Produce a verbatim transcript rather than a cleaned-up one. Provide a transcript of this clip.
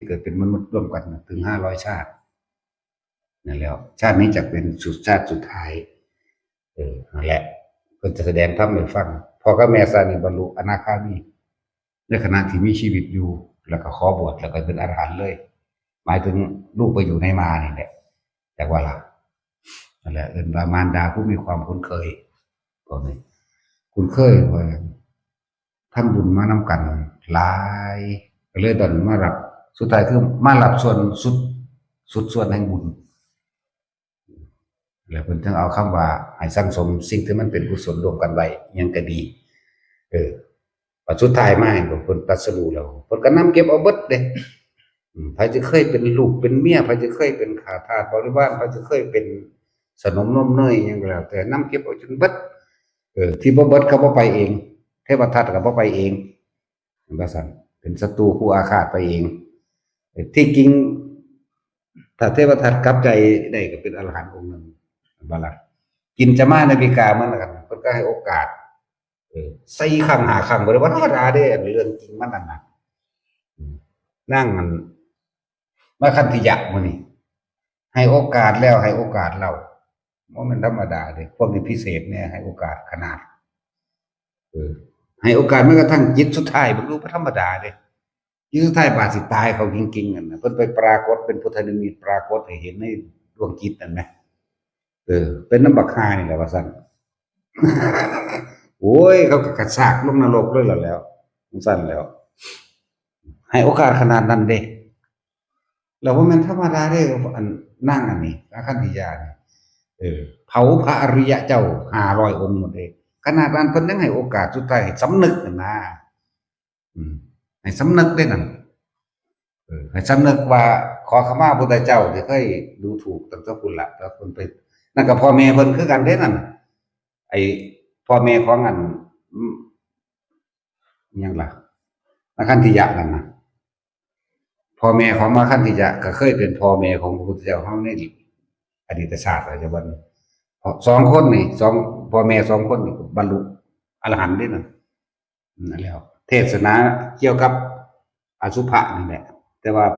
เกิดเป็นมนุษย์ร่วมกันน่ะถึงห้าร้อยชาติ นั่นแหละ ชาตินี้จะเป็นสุดชาติสุดท้าย เออ นั่นแหละ เพิ่นจะแสดงธรรมให้ฟัง พ่อกับแม่ซานี่บรรลุอนาคามี ในขณะที่มีชีวิตอยู่ แล้วก็ขอบวช แล้วก็เป็นอรหันต์เลย หมายถึงลูกไปอยู่ในมหานี่แหละ จักว่าล่ะ นั่นแหละ เอิ้นว่ามารดาผู้มีความคุ้นเคย พวกนี้ คุ้นเคยว่าทำบุญมานำกันหลาย ก็เลยบัดมารับ สุดท้ายคือมารับส่วนสุด สุดส่วนแห่งบุญ แล้วเพิ่นจึงเอาคำว่าให้สั่งสมสิ่งที่มันเป็นกุศลร่วมกันไว้ อิหยังก็ดี เออ บัดสุดท้ายมาเห็นบ่ เพิ่นตรัสรู้แล้ว เพิ่นก็นำเก็บเอาเบิดเด้ อืม ไผสิเคยเป็นลูกเป็นเมีย ไผสิเคยเป็นข้าทาสบริวาร ไผสิเคยเป็นสนมนมเนยอิหยังก็แล้วแต่ นำเก็บเอาจนเบิด เออ ที่บ่เบิดก็บ่ไปเอง เทวทัตก็บ่ไปเอง ว่าซั่น เป็นศัตรูคู่อาฆาตไปเอง ที่จริง ถ้าเทวทัตกลับใจได้ก็เป็นอรหันต์องค์หนึ่ง เห็นบ่ล่ะ กินจมานาวิกาเหมือนกัน เพิ่นก็ให้โอกาส เออ สี่ครั้งห้าครั้ง บ่ได้ว่าธรรมดาเด้ เรื่องจริงมันนั่นน่ะ อืม นางอัน มาคันธิยะมื้อนี้ ให้โอกาสแล้วให้โอกาสเล่า บ่แม่นธรรมดาเด้ พวกนี้พิเศษแน่ ให้โอกาสขนาด เออ ให้โอกาสแม้กระทั่งจิตสุดท้าย เบิ่งดู บ่ธรรมดาเด้ จิตสุดท้ายบาดสิตายเขาจริงๆ นั่นน่ะ เพิ่นไปปรากฏเป็นพุทธนิมิต ปรากฏให้เห็นในดวงจิตนั่นแหม เออ เป็นนำบักห่านี่แหละว่าซั่น โอ้ย เขาก็กระชากลงนรกเลยล่ะแหล้ว จั่งซั่นแหล้ว ให้โอกาสขนาดนั้นเด้ แล้วบ่แม่นธรรมดาเด้ อันนางอันนี้ อาคันธิยานี่ เออ เผาพระอริยะเจ้าห้าร้อยองค์หมดเด้ ขนาดนั้นเพิ่นยังให้โอกาสสุดท้ายให้สำนึกนั่นนะ อืม ให้สำนึกเด้นั่น เออ ให้สำนึกว่าขอขมาพุทธเจ้าที่เคยดูถูกตั้งแต่พุ้นละ แต่เพิ่นไป นั่นก็พ่อแม่เพิ่นคือกันเด้นั่น ไอ้พ่อแม่ของอัน อืม อิหยังล่ะ อาคันธิยะนั่นน่ะ พ่อแม่ของอาคันธิยะก็เคยเป็นพ่อแม่ของพระพุทธเจ้าเฮาในอดีตชาติแล้ว จั่งว่า เพราะสองคนนี่ สอง พ่อแม่สองคนนี่ก็บรรลุอรหันต์เด้นั่น นั่นแหละ เทศนาเกี่ยวกับอสุภะนี่แหละ แต่ว่า